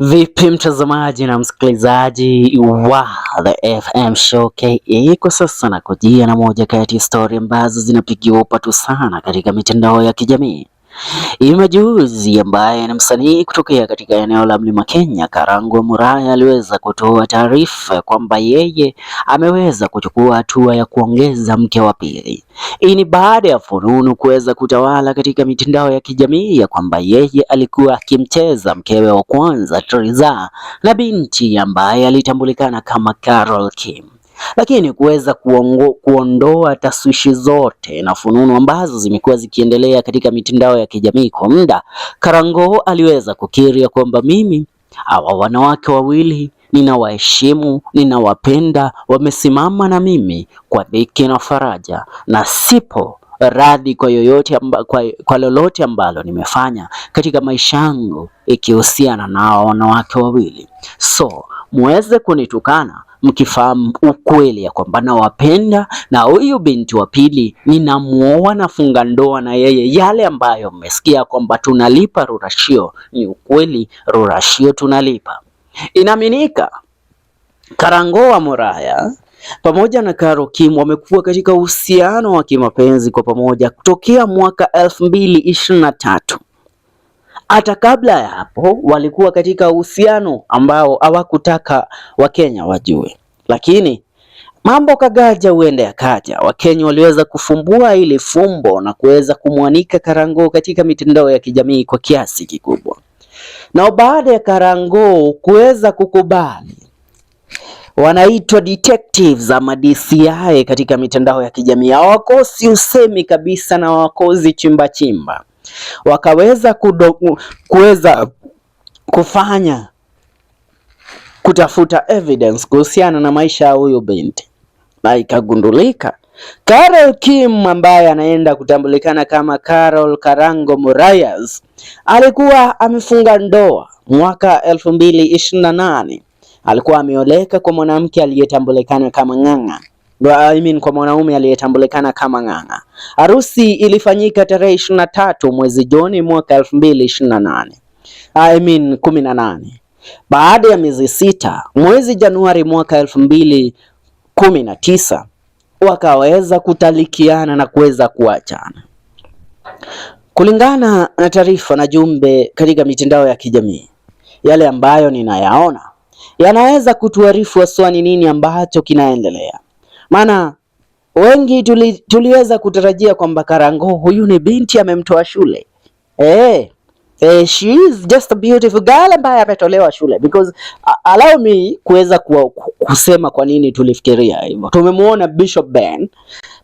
Vipi mtazamaji na msikilizaji wa The FM Show KE, kwa sasa nakujia na moja kati ya story ambazo zinapigiwa upatu sana katika mitandao ya kijamii. Hivi majuzi ambaye ni msanii kutokea katika eneo la Mlima Kenya, Karangwa Muraya aliweza kutoa taarifa kwamba yeye ameweza kuchukua hatua ya kuongeza mke wa pili. Hii ni baada ya fununu kuweza kutawala katika mitandao ya kijamii ya kwamba yeye alikuwa akimcheza mkewe wa kwanza Triza na binti ambaye alitambulikana kama Carol Kim, lakini kuweza kuondoa taswishi zote na fununu ambazo zimekuwa zikiendelea katika mitandao ya kijamii kwa muda, Karango aliweza kukiri ya kwamba mimi hawa wanawake wawili ninawaheshimu, ninawapenda, wamesimama na mimi kwa dhiki na faraja, na sipo radhi kwa yoyote kwa lolote ambalo nimefanya katika maisha yangu ikihusiana na hawa wanawake wawili. So muweze kunitukana mkifahamu ukweli ya kwamba nawapenda na huyu binti wa pili ninamuoa, nafunga ndoa na yeye. Yale ambayo mmesikia kwamba tunalipa rurashio ni ukweli, rurashio tunalipa. Inaaminika Karangoa Muraya pamoja na Carol Kim wamekuwa katika uhusiano wa kimapenzi kwa pamoja kutokea mwaka 2023. Hata kabla ya hapo walikuwa katika uhusiano ambao hawakutaka Wakenya wajue, lakini mambo kagaja huenda yakaja. Wakenya waliweza kufumbua ile fumbo na kuweza kumwanika Karango katika mitandao ya kijamii kwa kiasi kikubwa. Na baada ya Karango kuweza kukubali, wanaitwa detectives ama DCI katika mitandao ya kijamii, hawakosi usemi kabisa na hawakosi chimba chimba, wakaweza kuweza kufanya kutafuta evidence kuhusiana na maisha ya huyu binti, na ikagundulika Carol Kim ambaye anaenda kutambulikana kama Carol Karango Murayas alikuwa amefunga ndoa mwaka 2028. Alikuwa ameoleka kwa mwanamke aliyetambulikana kama Ng'ang'a. I mean, kwa mwanaume aliyetambulikana kama Ng'ang'a. Harusi ilifanyika tarehe 23 mwezi Juni mwaka 2028. I mean 18. Baada ya miezi 6, mwezi Januari mwaka 2019 wakaweza kutalikiana na kuweza kuachana. Kulingana na taarifa na jumbe katika mitandao ya kijamii, yale ambayo ninayaona yanaweza kutuarifu haswa ni nini ambacho kinaendelea. Maana wengi tuliweza kutarajia kwamba Karango huyu ni binti amemtoa shule. She is just a beautiful girl ambaye ametolewa shule because allow me kuweza kusema kwa nini tulifikiria hivyo. Tumemuona Bishop Ben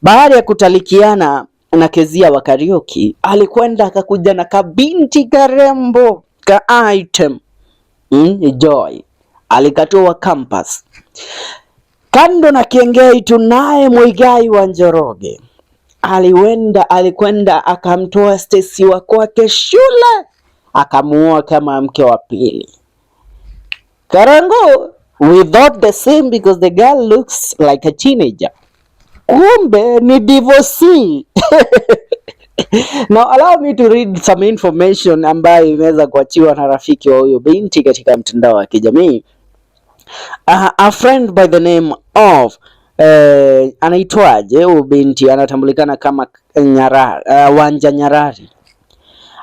baada ya kutalikiana na Kezia wa Kariuki, alikwenda akakuja na kabinti karembo ka item Joy alikatoa campus. Kando na Kiengei tunaye Muigai wa Njoroge alikwenda akamtoa Stacy wa kwake shule akamuoa kama mke wa pili. Karango, we thought the same because the girl looks like a teenager. Kumbe ni divorcee. Now allow me to read some information ambayo imeweza kuachiwa na rafiki wa huyo binti katika mtandao wa kijamii. A friend by the name of anaitwaje huyu binti, anatambulikana kama Wanja Nyarari,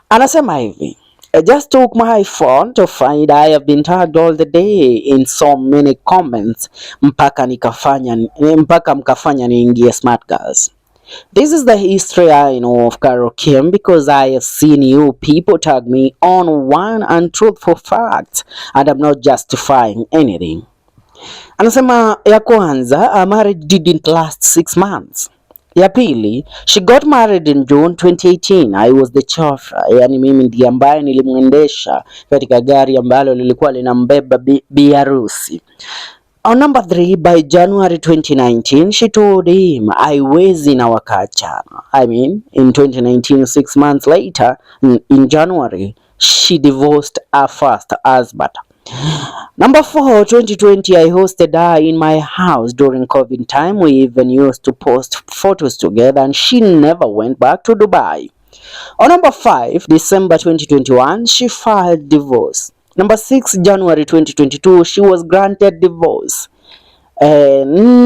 anasema hivi: "I just took my phone to find I have been tagged all the day in so many comments mpaka mkafanya niingie Smart Girls. This is the history I know of Carol Kim because I have seen you people tag me on one untruthful fact and I'm not justifying anything." Anasema ya kwanza, a marriage didn't last 6 months. Ya pili, she got married in June 2018. I was the chauffeur, yani mimi ndiye ambaye nilimwendesha katika gari ambalo lilikuwa linambeba bi harusi. On number three, by January 2019, she told him haiwezi na wakaachana. I mean, in 2019, 6 months later, in January, she divorced her first husband. Number four, 2020, I hosted her in my house during COVID time. We even used to post photos together and she never went back to Dubai. On number five, December 2021, she filed divorce. Number 6, January 2022 she was granted divorce.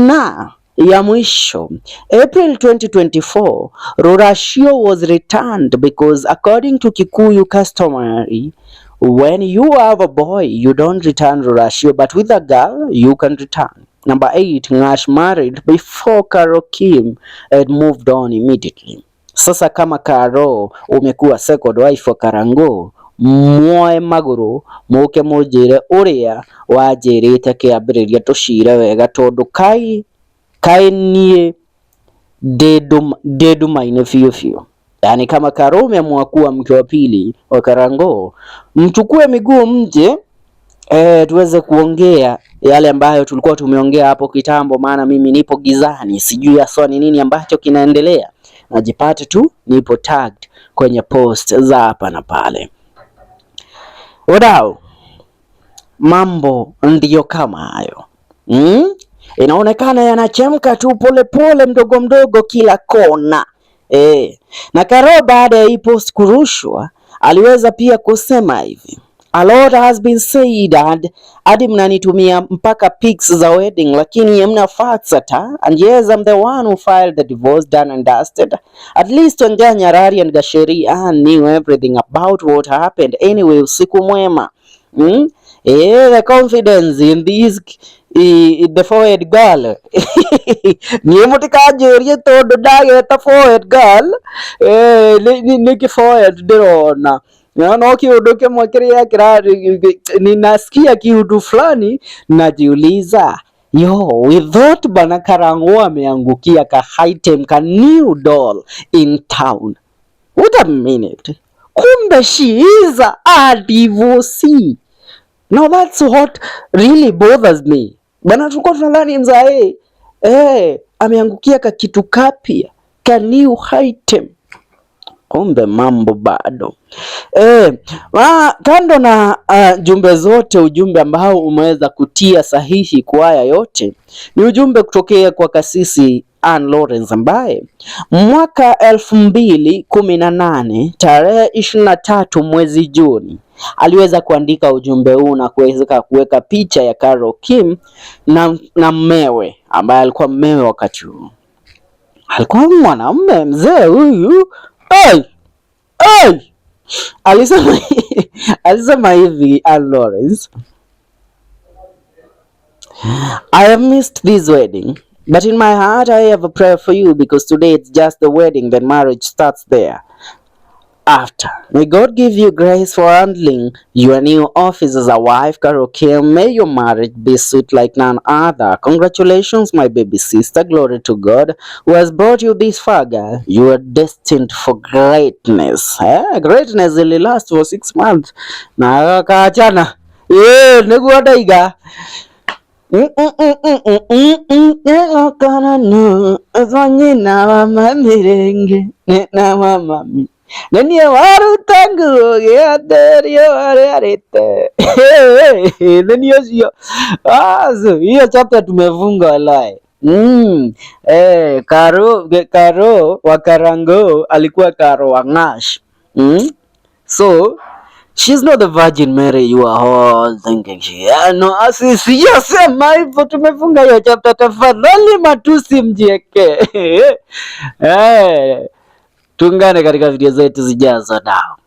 Na ya mwisho, April 2024 Ruracio was returned because according to Kikuyu customary, when you have a boy you don't return Ruracio, but with a girl you can return. Number 8, Ngash married before Caro Kim and moved on immediately. Sasa kama Caro umekuwa second wife wa Karango, muoe maguru muke munjire uria wanjirite kiambiriria tucire wega tondu kai kai nie ndi nduma-inĩ biũ biũ. Yaani kama Caro umeamua kuwa mke wa pili wa Karango, mchukue miguu mje tuweze kuongea yale ambayo tulikuwa tumeongea hapo kitambo, maana mimi nipo gizani, sijui haswa ni nini ambacho kinaendelea. Najipata tu nipo tagged kwenye post za hapa na pale. Wadau, mambo ndiyo kama hayo. Inaonekana yanachemka tu polepole mdogo mdogo kila kona. Na Caro baada ya hii post kurushwa aliweza pia kusema hivi: "A lot has been said and hadi mnanitumia mpaka pics za wedding lakini hamna facts hata. And yes, I'm the one who filed the divorce, done and dusted. At least Wanja Nyarari and Gasheri knew everything about what happened. Anyway, usiku mwema." The confidence in this the forehead girl, niĩ mũtikanjũrie tondũ ndageta forehead girl, nĩ forehead ndĩrona no kiundu kĩmwe kĩrĩa kĩra ninasikia kiundu fulani najiuliza, yo, we thought bana Karango ameangukia ka item ka new doll in town. Wait a minute, kumbe she is a divorcee. Now that's what really bothers me. Bana, tulikuwa tunadhani mzae ameangukia ka kitu kapya ka new item, kumbe mambo bado. Kando na jumbe zote, ujumbe ambao umeweza kutia sahihi kwa haya yote ni ujumbe kutokea kwa kasisi Ann Lawrence ambaye mwaka 2018 tarehe 23 mwezi Juni aliweza kuandika ujumbe huu na kuweza kuweka picha ya Carol Kim na mmewe ambaye alikuwa mmewe wakati huo, alikuwa mwanamume mzee huyu. Hey! Hey! Alisema hivi Ann Lawrence: "I have missed this wedding, but in my heart I have a prayer for you because today it's just the wedding, then marriage starts there. After. May God give you grace for handling your new office as a wife, Carol Kim. May your marriage be sweet like none other. Congratulations, my baby sister. Glory to God who has brought you this far, girl. You are destined for greatness." Eh? Greatness will last for 6 months. Na akaachana. Niguo ndaiga. Nyina wa mami rĩngĩ na wa mami nĩ niĩ waruta nguo gĩathĩrio arĩarĩte nĩ niĩ ũcio. Asu, hiyo chapter tumefunga walai. Karo, Karo wa Karango alikuwa Karo wa Ngash. So she's not the Virgin Mary you are all thinking she. Yeah, no, asi sijasema hivyo, tumefunga hiyo chapter. Tafadhali matusi mjieke. Tuungane katika video zetu zijazo dao.